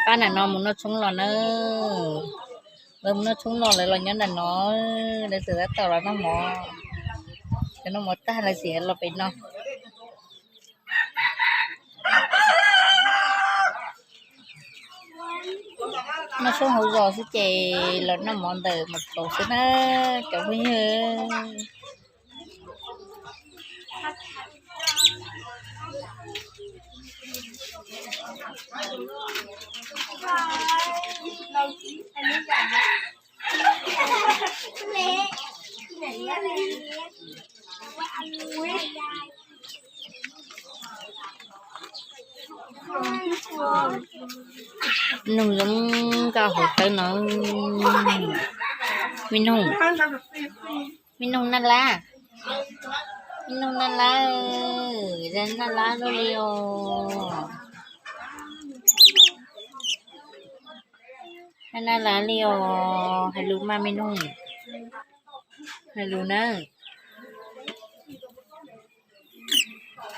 Pab nram no mus noj tshoob los na. Lawv mus noj tshoob los lawv los nyob nram no, lawv txawm tab tom los noj mov. Lawv noj mov tag lawv txawm los pem no. Noj tshoob hauv zos xwb ces los noj mov ntawm mos kaus xwb na cov phooj ywg. Noog zoo nkauj hauv tawb no. Me noog, me noog naj lab, me noog naj lab, naj lab luaj li os. Naj lab li os, hais lus mas me noog, hais lus na.